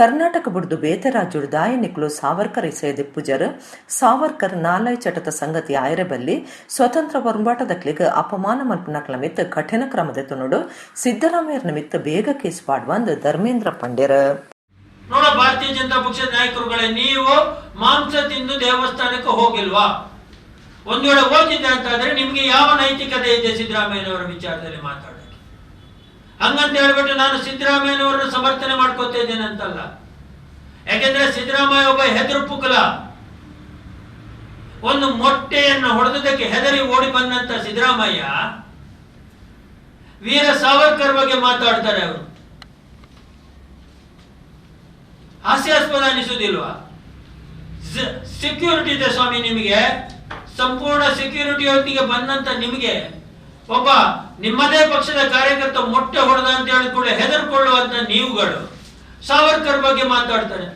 ಕರ್ನಾಟಕ ಬುಡ್ದು ಬೇತೆ ರಾಜ್ಯಡು ದಾಯನಿಕ್ಲು ಸಾವರ್ಕರ್ ಇಸೆಯ ದಿಪ್ಪುಜರು. ಸಾವರ್ಕರ್ ನಾಲೈ ಚಟತ ಸಂಗತಿ ಆಯರೆ ಬಲ್ಲಿ ಸ್ವತಂತ್ರ ಪೊರ್ಂಬಾಟ ದಕ್ಲಿಗೆ ಅಪಮಾನ ಮಲ್ಪನಕ್ಲ ಮಿತ್ತ ಕಠಿಣ ಕ್ರಮದ ತುನುಡು ಸಿದ್ದರಾಮಯ್ಯರ ನಿಮಿತ್ತ ಬೇಗ ಕೇಸ್ ಪಾಡ್ವಂದ್ ಧರ್ಮೇಂದ್ರ ಪಂಡ್ಯರ. ನೋಡ ಭಾರತೀಯ ಜನತಾ ಪಕ್ಷದ ನಾಯಕರುಗಳೇ, ನೀವು ಮಾಂಸ ತಿಂದು ದೇವಸ್ಥಾನಕ್ಕೆ ಹೋಗಿಲ್ವಾ? ಒಂದು ವೇಳೆ ಹೋಗಿದ್ದೆ ಅಂತಾದ್ರೆ ನಿಮ್ಗೆ ಯಾವ ನೈತಿಕತೆ ಇದೆ ಸಿದ್ದರಾಮಯ್ಯನವರ ವಿಚಾರದಲ್ಲಿ ಮಾತಾಡೋಕೆ? ಹಂಗಂತ ಹೇಳ್ಬಿಟ್ಟು ನಾನು ಸಿದ್ದರಾಮಯ್ಯನವರನ್ನು ಸಮರ್ಥನೆ ಮಾಡ್ಕೋತಾ ಇದ್ದೇನೆ ಅಂತಲ್ಲ. ಯಾಕೆಂದ್ರೆ ಸಿದ್ದರಾಮಯ್ಯ ಒಬ್ಬ ಹೆದರು ಪುಕಲ. ಒಂದು ಮೊಟ್ಟೆಯನ್ನು ಹೊಡೆದಕ್ಕೆ ಹೆದರಿ ಓಡಿ ಬಂದಂತ ಸಿದ್ದರಾಮಯ್ಯ ವೀರ ಸಾವರ್ಕರ್ ಬಗ್ಗೆ ಮಾತಾಡ್ತಾರೆ. ಅವರು ಹಾಸ್ಯಾಸ್ಪದ ಅನಿಸುವುದಿಲ್ವಾ? ಸೆಕ್ಯೂರಿಟಿ ಇದೆ ಸ್ವಾಮಿ ನಿಮಗೆ, ಸಂಪೂರ್ಣ ಸೆಕ್ಯೂರಿಟಿಯೊಂದಿಗೆ ಬಂದಂತ ನಿಮಗೆ ಒಬ್ಬ ನಿಮ್ಮದೇ ಪಕ್ಷದ ಕಾರ್ಯಕರ್ತ ಮೊಟ್ಟೆ ಹೊಡೆದ ಅಂತ ಹೇಳಿಕೊಳ್ಳಿ ಹೆದರ್ಕೊಳ್ಳುವಂತ ನೀವುಗಳು ಸಾವರ್ಕರ್ ಬಗ್ಗೆ ಮಾತಾಡ್ತಾರೆ.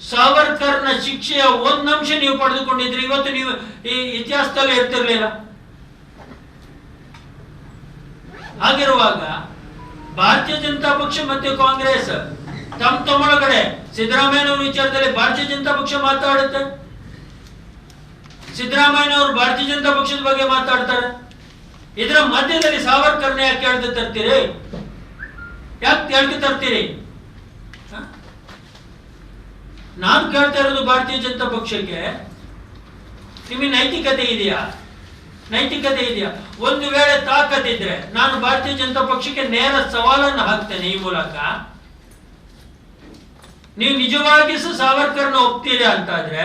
ಸಾವರ್ಕರ್ನ ಶಿಕ್ಷೆಯ ಒಂದಂಶ ನೀವು ಪಡೆದುಕೊಂಡಿದ್ರೆ ಇವತ್ತು ನೀವು ಈ ಇತಿಹಾಸದಲ್ಲಿ ಇರ್ತಿರ್ಲಿಲ್ಲ. ಹಾಗಿರುವಾಗ ಭಾರತೀಯ ಜನತಾ ಪಕ್ಷ ಮತ್ತು ಕಾಂಗ್ರೆಸ್ ತಮ್ಮ ತಮ್ಮೊಳಗಡೆ ಸಿದ್ದರಾಮಯ್ಯನವರ ವಿಚಾರದಲ್ಲಿ ಭಾರತೀಯ ಜನತಾ ಪಕ್ಷ ಮಾತಾಡುತ್ತೆ, ಸಿದ್ದರಾಮಯ್ಯನವರು ಭಾರತೀಯ ಜನತಾ ಪಕ್ಷದ ಬಗ್ಗೆ ಮಾತಾಡ್ತಾರೆ. ಇದರ ಮಧ್ಯದಲ್ಲಿ ಸಾವರ್ಕರ್ನ ಯಾಕೆ ಎಳ್ದು ತರ್ತೀರಿ? ಯಾಕೆ ಎಳ್ದು ತರ್ತೀರಿ? ನಾನು ಕೇಳ್ತಾ ಇರೋದು ಭಾರತೀಯ ಜನತಾ ಪಕ್ಷಕ್ಕೆ, ನಿಮಗೆ ನೈತಿಕತೆ ಇದೆಯಾ? ನೈತಿಕತೆ ಇದೆಯಾ? ಒಂದು ವೇಳೆ ತಾಕತ್ತಿದ್ರೆ ನಾನು ಭಾರತೀಯ ಜನತಾ ಪಕ್ಷಕ್ಕೆ ನೇರ ಸವಾಲನ್ನು ಹಾಕ್ತೇನೆ ಈ ಮೂಲಕ. ನೀವು ನಿಜವಾಗಿ ಸಹ ಸಾವರ್ಕರ್ನ ಒಪ್ತೀರಾ ಅಂತಾದ್ರೆ,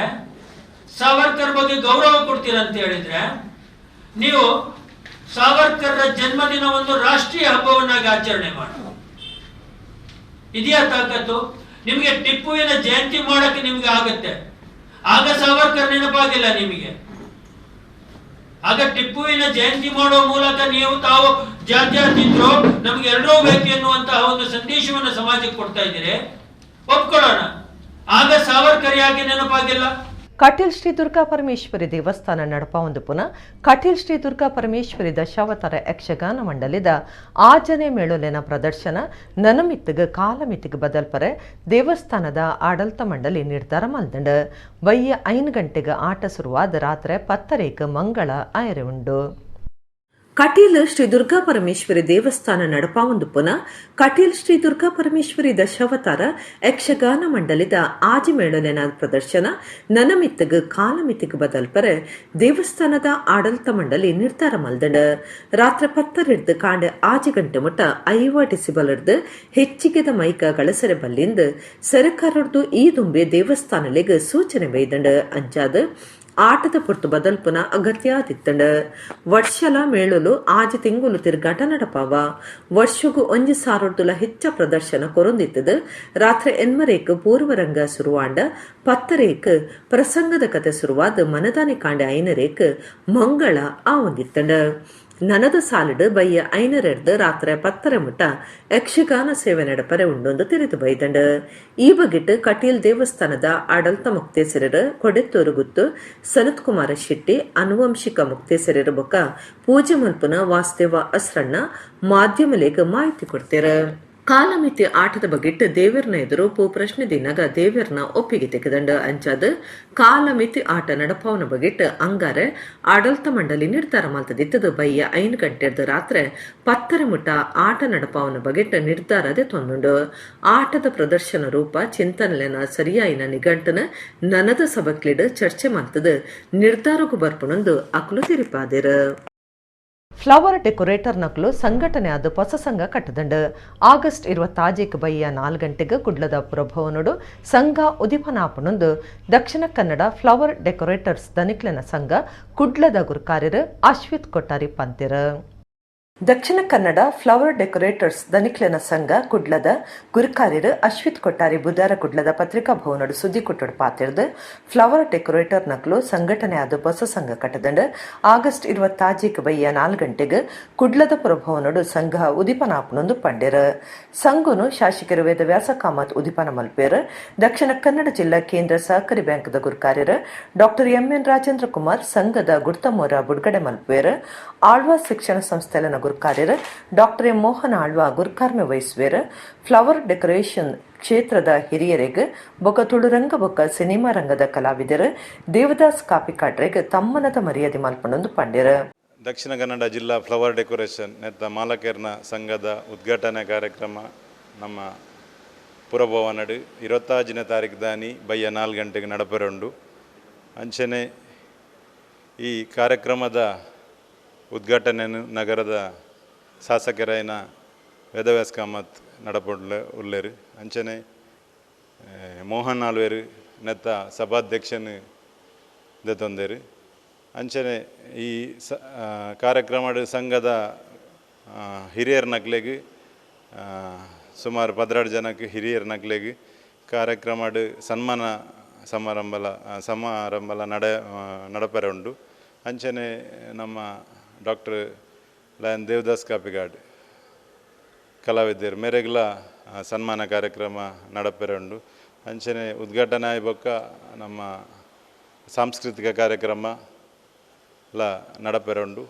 ಸಾವರ್ಕರ್ ಬಗ್ಗೆ ಗೌರವ ಕೊಡ್ತೀರಾ ಅಂತ ಹೇಳಿದ್ರೆ, ನೀವು ಸಾವರ್ಕರ್ರ ಜನ್ಮದಿನವನ್ನು ರಾಷ್ಟ್ರೀಯ ಹಬ್ಬವನ್ನಾಗಿ ಆಚರಣೆ ಮಾಡಿ. ಇದೆಯಾ ತಾಕತ್ತು ನಿಮಗೆ? ಟಿಪ್ಪುವಿನ ಜಯಂತಿ ಮಾಡಕ್ಕೆ ನಿಮ್ಗೆ ಆಗತ್ತೆ, ಆಗ ಸಾವರ್ಕರ್ ನೆನಪಾಗಿಲ್ಲ ನಿಮಗೆ. ಆಗ ಟಿಪ್ಪುವಿನ ಜಯಂತಿ ಮಾಡುವ ಮೂಲಕ ನೀವು ತಾವು ಜಾತ್ಯತೀತರು, ನಮ್ಗೆ ಎರಡೂ ಬೇಕು ಎನ್ನುವಂತಹ ಒಂದು ಸಂದೇಶವನ್ನು ಸಮಾಜಕ್ಕೆ ಕೊಡ್ತಾ ಇದ್ದೀರಿ, ಒಪ್ಕೊಳ್ಳೋಣ. ಆಗ ಸಾವರ್ಕರ್ ಯಾಕೆ ನೆನಪಾಗಿಲ್ಲ? ಕಟೀಲ್ ಶ್ರೀ ದುರ್ಗಾ ಪರಮೇಶ್ವರಿ ದೇವಸ್ಥಾನ ನಡಪ ಪುನಃ ಕಟೀಲ್ ಶ್ರೀ ದುರ್ಗಾ ಪರಮೇಶ್ವರಿ ದಶಾವತಾರ ಯಕ್ಷಗಾನ ಮಂಡಲಿದ ಆಜನೆ ಮೇಳೊಲೆನ ಪ್ರದರ್ಶನ ನನಮಿತ್ತಿಗೆ ಕಾಲಮಿತ್ತಿಗೆ ಬದಲ್ಪರೆ ದೇವಸ್ಥಾನದ ಆಡಳಿತ ಮಂಡಳಿ ನಿರ್ಧಾರ ಮಲ್ದಂಡ. ಬಯ್ಯ 5 ಗಂಟೆಗೆ ಆಟ ಶುರುವಾದ ರಾತ್ರಿ 10:30 ಮಂಗಳ ಆಯರೆ ಉಂಡು. ಕಟೀಲ್ ಶ್ರೀ ದುರ್ಗಾ ಪರಮೇಶ್ವರಿ ದೇವಸ್ಥಾನ ನಡಪಾವೊಂದು ಪುನಃ ಕಟೀಲ್ ಶ್ರೀ ದುರ್ಗಾ ಪರಮೇಶ್ವರಿ ದಶಾವತಾರ ಯಕ್ಷಗಾನ ಮಂಡಲಿದ ಆಜಿಮೇಳಲೆನ ಪ್ರದರ್ಶನ ನನಮಿತ್ತಗ್ ಕಾಲಮಿತ್ತಿಗ್ ಬದಲ್ಪರೆ ದೇವಸ್ಥಾನದ ಆಡಳಿತ ಮಂಡಳಿ ನಿರ್ಧಾರ ಮಲ್ದಂಡ. ರಾತ್ರಿ 10 ಕಾಂಡೆ 6 ಗಂಟೆ ಮುಟ್ಟ 50 ಡಿಸಿಬಲ್ ಹಿಡ್ದು ಹೆಚ್ಚಿಗೆದ ಮೈಕ ಗಳಸರೆ ಬಲ್ಲಿಂದ ಸರಕಾರದ್ದು ಈ ದುಂಬೆ ದೇವಸ್ಥಾನಲಿಗೆ ಸೂಚನೆ ಬೈದಂಡ. ಅಂಚಾದ ಆಟದ ಪೊರ್ತು ಬದಲ್ಪುನ ಅಗತ್ಯ ಆದಿತ್ತಂಡ. ವರ್ಷಲ ಮೇಳಲು 6 ತಿಂಗುಲು ತಿರುಗಾಟ ನಡಪಾವ. ವರ್ಷಗು 1,000 ಹೆಚ್ಚ ಪ್ರದರ್ಶನ ಕೊರೊಂದಿತ್ತದು. ರಾತ್ರಿ 8 ಪೂರ್ವರಂಗ ಶುರುವಾಂಡ 10 ಪ್ರಸಂಗದ ಕತೆ ಶುರುವಾದ ಮನದಾನಿ ಕಾಂಡೆ 5 ಮಂಗಳ ಆವೊಂದಿತ್ತಂಡ. ನನದ ಸಾಲಿಡು ಬಯ್ಯ 5 ರಾತ್ರಿ 10 ಮುಟ್ಟ ಯಕ್ಷಗಾನ ಸೇವೆ ನಡಪರೆ ಉಂಡೊಂದು ತಿರಿದು ಬೈದಂಡ. ಈ ಬಗೆಟ್ ಕಟೀಲ್ ದೇವಸ್ಥಾನದ ಆಡಳಿತ ಮುಕ್ತೇಸರರು ಕೊಡೆತ್ತೂರು ಗುತ್ತು ಸನತ್ ಕುಮಾರ ಶೆಟ್ಟಿ, ಅನುವಂಶಿಕ ಮುಕ್ತೇಸರರು ಬೊಕ್ಕ ಪೂಜೆ ಮಲ್ಪುನ ವಾಸುದೇವ ಅಸ್ರಣ್ಣ ಮಾಧ್ಯಮಲೇಗ ಮಾಹಿತಿ ಕೊಡ್ತೇರ. ಕಾಲಮಿತಿ ಆಟದ ಬಗೆಟ್ ದೇವೆರ್ನ ಎದುರು ಪೂ ಪ್ರಶ್ನೆ ದಿನಗ ದೇವೆರ್ನ ಒಪ್ಪಿಗೆ ತೆಗೆದಂಡ. ಅಂಚಾದ ಕಾಲಮಿತಿ ಆಟ ನಡಪಾವನ ಬಗೆಟ್ ಅಂಗಾರೆ ಆಡಳಿತ ಮಂಡಳಿ ನಿರ್ಧಾರ ಮಲ್ತದಿತ್ತದು. ಬಯ್ಯ 5 ಗಂಟೆರ್ದು ರಾತ್ರಿ 10 ಮುಟ್ಟ ಆಟ ನಡಪಾವನ ಬಗೆಟ್ ನಿರ್ಧಾರದೆ ತೊಂದುಂಡು. ಆಟದ ಪ್ರದರ್ಶನ ರೂಪ ಚಿಂತನೆಲೆನ ಸರಿಯಾಯಿನ ನಿಘಂಟನ ನನದ ಸಬಕ್ಲಿಡ್ ಚರ್ಚೆ ಮಲ್ತದ ನಿರ್ಧಾರಕ್ಕೂ ಬರ್ಪುನೊಂದು ಅಕಲು ತಿರಿಪಾದಿರ. ಫ್ಲವರ್ ಡೆಕೋರೇಟರ್ ನಕಲು ಸಂಘಟನೆ ಆದ ಹೊಸ ಸಂಘ ಕಟ್ಟದಂಡು. ಆಗಸ್ಟ್ 26 ಬಯ್ಯ 4 ಗಂಟೆಗೆ ಕುಡ್ಲದ ಪುರಭವನೋಡು ಸಂಘ ಉದಿಪನಾಪನೊಂದು ದಕ್ಷಿಣ ಕನ್ನಡ ಫ್ಲವರ್ ಡೆಕೋರೇಟರ್ಸ್ ದನಿಕ್ಲೆನ ಸಂಘ ಕುಡ್ಲದ ಗುರುಕಾರ್ಯರು ಅಶ್ವಿತ್ ಕೊಟ್ಟಾರಿ ಪಂತಿರ. ದಕ್ಷಿಣ ಕನ್ನಡ ಫ್ಲವರ್ ಡೆಕೋರೇಟರ್ಸ್ ದನಿಕ್ಲೆನ ಸಂಘ ಕುಡ್ಲದ ಗುರುಕಾರ್ಯರು ಅಶ್ವಿತ್ ಕೊಟ್ಟಾರಿ ಬುಧಾರ ಕುಡ್ಲದ ಪತ್ರಿಕಾ ಭವನಡು ಸುದ್ದಿ ಕೊಟ್ಟಡು ಪಾತಿರ್ದು ಫ್ಲವರ್ ಡೆಕೋರೇಟರ್ ನಕಲು ಸಂಘಟನೆ ಆದ ಹೊಸ ಸಂಘ ಕಟ್ಟದಂಡ. ಆಗಸ್ಟ್ 26 ಬಯ್ಯ 4 ಗಂಟೆಗೆ ಕುಡ್ಲದ ಪುರಭವನಡು ಸಂಘ ಉದಿಪನಾಪನೊಂದು ಪಂಡೆರ. ಸಂಘನು ಶಾಸಕರು ವೇದವ್ಯಾಸ ಕಾಮತ್ ಉದಿಪನ ಮಲ್ಪೇರು. ದಕ್ಷಿಣ ಕನ್ನಡ ಜಿಲ್ಲಾ ಕೇಂದ್ರ ಸಹಕಾರಿ ಬ್ಯಾಂಕ್ದ ಗುರುಕಾರ್ಯರು ಡಾಕ್ಟರ್ ಎಂಎನ್ ರಾಜೇಂದ್ರ ಕುಮಾರ್ ಸಂಘದ ಗುಡ್ತಮೋರ ಬುಡ್ಗಡೆ ಮಲ್ಪೇರು. ಆಳ್ವಾ ಶಿಕ್ಷಣ ಸಂಸ್ಥೆಲನ ಗುರುಕಾರ್ಯರು ಡಾಕ್ಟರ್ ಎಂ ಮೋಹನ್ ಆಳ್ವಾ ಗುರುಕಾರ್ಮೆ ವಹಿಸುವೇರು. ಫ್ಲವರ್ ಡೆಕೋರೇಷನ್ ಕ್ಷೇತ್ರದ ಹಿರಿಯರಿಗೆ ಬೊಕ್ಕ ತುಳುರಂಗ ಬೊಕ್ಕ ಸಿನಿಮಾ ರಂಗದ ಕಲಾವಿದರು ದೇವದಾಸ್ ಕಾಪಿಕಾಟ್ರೆಗ್ ತಮ್ಮನದ ಮರ್ಯಾದೆ ಮಲ್ಪನೊಂದು ಪಂಡೆರು. ದಕ್ಷಿಣ ಕನ್ನಡ ಜಿಲ್ಲಾ ಫ್ಲವರ್ ಡೆಕೋರೇಷನ್ ನೆತ್ತ ಮಾಲಕೇರ್ನ ಸಂಘದ ಉದ್ಘಾಟನಾ ಕಾರ್ಯಕ್ರಮ ನಮ್ಮ ಪುರಭವನಡು 26ನೇ ತಾರೀಕು ದಾನಿ ಬಯ್ಯ 4 ಗಂಟೆಗೆ ನಡಪೆರುಂಡು. ಅಂಚನೆ ಈ ಕಾರ್ಯಕ್ರಮದ ಉದ್ಘಾಟನೆಯನ್ನು ನಗರದ ಶಾಸಕರಾಯನ ವೇದವ್ಯಾಸ ಕಾಮತ್ ನಡಪೊಡ್ಲೆ ಉಲ್ಲೇರು. ಅಂಚನೆ ಮೋಹನ್ ಆಲ್ವೇರು ನೆತ್ತ ಸಭಾಧ್ಯಕ್ಷನು ದೆತೊಂದೇರು. ಅಂಚನೆ ಈ ಕಾರ್ಯಕ್ರಮದ ಸಂಘದ ಹಿರಿಯರ ನಕ್ಲೆಗ್ ಸುಮಾರು 12 ಜನಕ್ಕೆ ಹಿರಿಯರ ನಕ್ಲೆಗ್ ಕಾರ್ಯಕ್ರಮದ ಸನ್ಮಾನ ಸಮಾರಂಭಲ ನಡಪೆರೆ ಉಂಡು. ಅಂಚನೆ ನಮ್ಮ ಡಾಕ್ಟರ್ ಲಯನ್ ದೇವದಾಸ್ ಕಾಪಿಗಾಡ್ ಕಲಾವಿದರು ಮೇರೆಗ್ಲ ಸನ್ಮಾನ ಕಾರ್ಯಕ್ರಮ ನಡಪೆರೆ ಉಂಡು. ಅಂಚನೆ ಉದ್ಘಾಟನೆ ಬೊಕ್ಕ ನಮ್ಮ ಸಾಂಸ್ಕೃತಿಕ ಕಾರ್ಯಕ್ರಮ ಲ ನಡಪೆರೆ ಉಂಡು.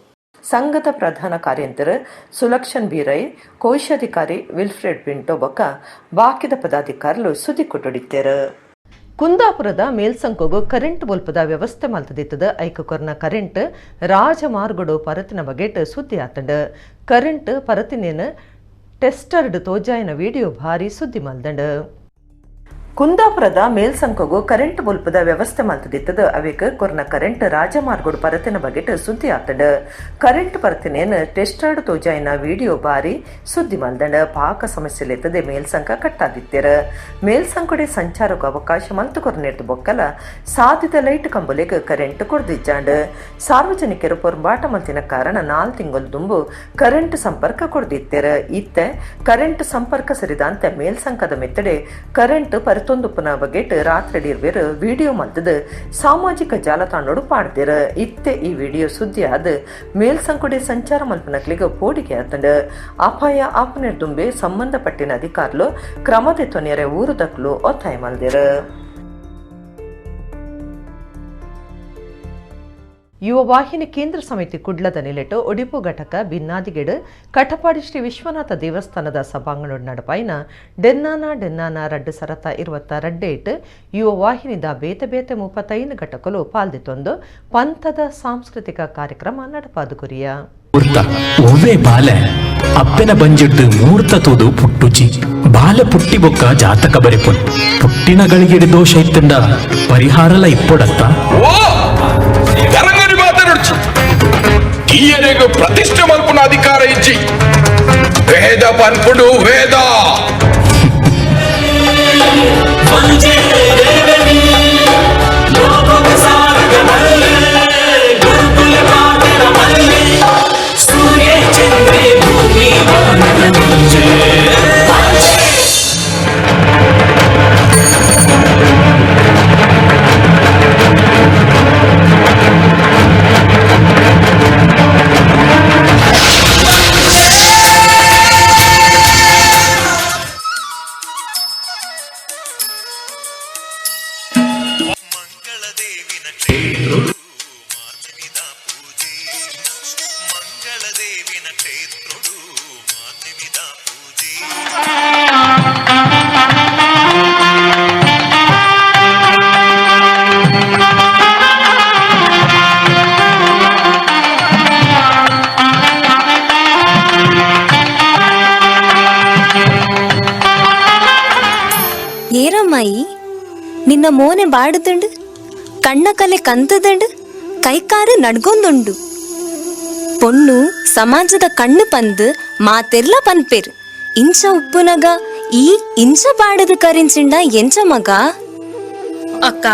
ಸಂಘದ ಪ್ರಧಾನ ಕಾರ್ಯಂತರು ಸುಲಕ್ಷಣ್ ಬೀರೈ, ಕೋಶಾಧಿಕಾರಿ ವಿಲ್ಫ್ರೆಡ್ ಪಿಂಟೋ ಬೊಕ್ಕ ಬಾಕಿದ ಪದಾಧಿಕಾರಿಲು ಸುದ್ದಿ ಕೊಟ್ಟೊಡಿತ್ತೇರು. ಕುಂದಾಪುರದ ಮೇಲ್ಸಂಕೋಗು ಕರೆಂಟ್ ಬೊಲ್ಪದ ವ್ಯವಸ್ಥೆ ಮಲ್ತದಿತ್ತದ ಐಕ ಕೊರ್ನ ಕರೆಂಟ್ ರಾಜಮಾರ್ಗಡು ಪರತಿನ ಬಗೆಟ್ ಸುದ್ದಿ ಆತಂಡ್. ಕರೆಂಟ್ ಪರತಿನೇನು ಟೆಸ್ಟರ್ಡ್ ತೋಜಾಯಿನ ವಿಡಿಯೋ ಭಾರಿ ಸುದ್ದಿ ಮಲ್ದಂಡ್. ಕುಂದಾಪುರದ ಮೇಲ್ಸಂಕೋಗು ಕರೆಂಟ್ ಬೊಲ್ಪದ ವ್ಯವಸ್ಥೆ ಮಲ್ತದಿತ್ತದ ಅವೇಕ್ ಕೊರ್ನ ಕರೆಂಟ್ ರಾಜಮಾರ್ಗಡು ಪರತಿನ ಬಗೆಟ್ ಸುದ್ದಿ ಆತಂಡ್. ಕರೆಂಟ್ ಪರತಿನೇನು ಟೆಸ್ಟರ್ಡ್ ತೋಜಾಯಿನ ವಿಡಿಯೋ ಭಾರಿ ಸುದ್ದಿ ಮಲ್ದಂಡ್. ಪಾಕ ಸಮಸ್ಯೆಲೆತ್ತದೆ ಮೇಲ್ಸಂಕ ಕಟ್ಟಾದಿತ್ತೆರ್. ಮೇಲ್ಸಂಕೊಡೆ ಸಂಚಾರಕ್ಕೂ ಅವಕಾಶ ಮಲ್ತು ಕೊರ್ನೆರ್ದು ಬೊಕ್ಕಲ ಸಾಧಿತ ಲೈಟ್ ಕಂಬುಲೆಗ್ ಕರೆಂಟ್ ಕೊರ್ದಿಜ್ಜಾಂಡ್. ಸಾರ್ವಜನಿಕರು ಪೊರ್ಂಬಾಟ ಮಲ್ತಿನ ಕಾರಣ 4 ತಿಂಗಳು ದುಂಬು ಕರೆಂಟ್ ಸಂಪರ್ಕ ಕೊರ್ದಿತ್ತೆರ್. ಇತ್ತೆ ಕರೆಂಟ್ ಸಂಪರ್ಕ ಸರಿದಂತೆ ಮೇಲ್ಸಂಕದ ಮೆತ್ತಡೆ ಕರೆಂಟ್ ಪರತೊಂದುಪ್ಪುನ ಬಗೆಟ್ ರಾತ್ರಿ ಇರ್ವೇರು ವಿಡಿಯೋ ಮಲ್ತದ ಸಾಮಾಜಿಕ ಜಾಲತಾಣೋಡು ಪಾಡ್ದಿರ. ಇತ್ತೆ ಈ ವಿಡಿಯೋ ಸುದ್ದಿ ಆದ ಮೇಲ್ಸಂಕೊಡೆ ಸಂಚಾರ ಮಲ್ಪನಕ್ಲಿಗೆ ಪೋಡಿಗೆ ಆತಂಡ್. ಅಪಾಯ ಆಪನೆರ್ದುಂಬೆ ಸಂಬಂಧಪಟ್ಟಿನ ಅಧಿಕಾರಿಲು ಕ್ರಮದ ತೊನೆರೆ ಊರು ದಕ್ಲು ಒತ್ತಾಯ ಮಲ್ದಿರ. ಯುವ ವಾಹಿನಿ ಕೇಂದ್ರ ಸಮಿತಿ ಕುಡ್ಲದ ನಿಲೆಟು ಒಡಿಪು ಘಟಕ ಬಿನ್ನಾದಿಗೆಡು ಕಟಪಾಡಿ ಶ್ರೀ ವಿಶ್ವನಾಥ ದೇವಸ್ಥಾನದ ಸಭಾಂಗಣ ನಡಪಾಯಿನ ಡೆನ್ನಾನ ಡೆನ್ನಾನ ರಡ್ಡು ಸರತ 22 ಯುವ ವಾಹಿನಿದ ಬೇತೆ ಬೇತೆ 35 ಘಟಕಲು ಪಾಲ್ದಿತ್ತೊಂದು ಪಂಥದ ಸಾಂಸ್ಕೃತಿಕ ಕಾರ್ಯಕ್ರಮ ನಡಪಾದು ಗುರಿಯ. ಒವ್ವೇ ಬಾಲೆ ಅಪ್ಪೆನ ಬಂಜಿಡ್ದು ಮೂರ್ತ ತೋದು ಪುಟ್ಟುಜಿ ಬಾಲೆ ಪುಟ್ಟಿ ಬೊಕ್ಕ ಜಾತಕ ಬರೆಪುನ್ ಪುಟ್ಟಿನ ಗಳಿಗೆಡೆ ದೋಷ ಇತ್ತಂಡ ಪರಿಹಾರಲ ಇಪ್ಪೊಡತ್ತ. ಈಯನೆಗು ಪ್ರತಿಷ್ಠೆ ಮಲ್ಪುನ ಅಧಿಕಾರ ಇಜ್ಜಿ. ವೇದ ಪನ್ಪುಡು ವೇದ. ಏರಮ್ಮಾಯಿ ನಿನ್ನ ಮೋನೆ ಬಾಡುದುಂಡು, ಕಣ್ಣ ಕಲೆ ಕಂತದಂಡು, ಕೈಕಾರು ನಡ್ಗೊಂದುಂಡು. ಪೊಣ್ಣು ಸಮಾಜದ ಕಣ್ಣು ಪಂದು ಮಾತೆರ್ಲ ಪನ್ಪೇರು. ಇಂಚ ಉಪ್ಪುನಗ ಈ ಇಂಚ ಬಾಡದು ಕರಿಂಚಿಂಡ ಎಂಚ ಮಗ? ಅಕ್ಕ,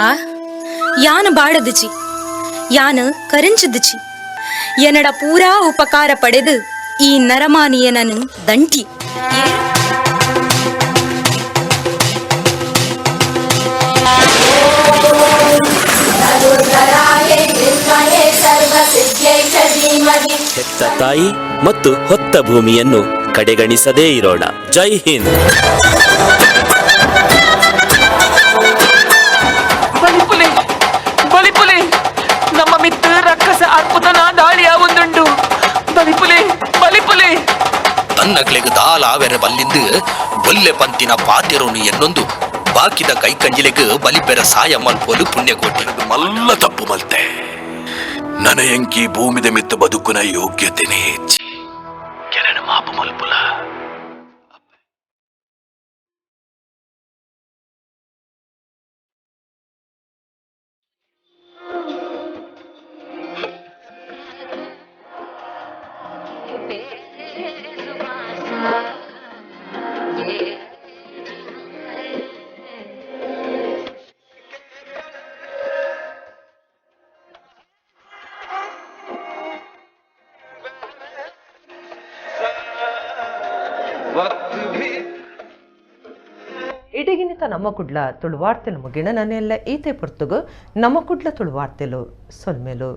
ಯಾನು ಬಾಡದುಚಿ, ಯಾನು ಕರಿಂಚುದುಚಿ. ಎನ್ನಡ ಪೂರಾ ಉಪಕಾರ ಪಡೆದು ಈ ನರಮಾನಿಯನನು ದಂಟಿ. ಹೆತ್ತ ತಾಯಿ ಮತ್ತು ಹೊತ್ತ ಭೂಮಿಯನ್ನು ಕಡೆಗಣಿಸದೇ ಇರೋಣ. ಜೈ ಹಿಂದ್. ಬಲಿಪುಲೆ ಬಲಿಪುಲೆ, ನಮ್ಮ ಮಿತ್ತು ರಕ್ಕಸ ಅರ್ಪುತನ ದಾಳಿಯ ಒಂದುಂಡು. ಬಲಿಪುಲೆ ಬಲಿಪುಲೆ. ತನ್ನಕ್ಲೆಗ್ ದಾಲ ಆವೆರೆ ಬಲ್ಲಿಂದು ಬೊಲ್ಲೆ ಪಂತಿನ ಪಾತೆರೋನು ಎನ್ನೊಂದು ಬಾಕಿದ ಕೈಕಂಜಿಲೆಗ್ ಬಲಿಪೆರ ಸಾಯ ಮಲ್ಪೋಲು ಪುಣ್ಯಕೋಟಿ. ಮಲ್ಲ ತಪ್ಪು ಮಲ್ತೆ ನನಯಂಕಿ ಭೂಮಿದ ಮಿತ್ತ ಬದುಕುನ ಯೋಗ್ಯತೆನೇ ಹೆಚ್ಚಿ ಕೆರಣ ಮಾಪು ಮಲ್ಪುಲ. ಇಡಗಿನಿತ ನಮ್ಮ ಕುಡ್ಲ ತುಳುವಾರ್ತೆಲು ಮುಗಿಣ ನನ್ನೆಲ್ಲ ಈತೆ ಪೊರ್ತುಗು ನಮ್ಮ ಕುಡ್ಲ ತುಳುವಾರ್ತೆಲು ಸೊಲ್ಮೆಲು.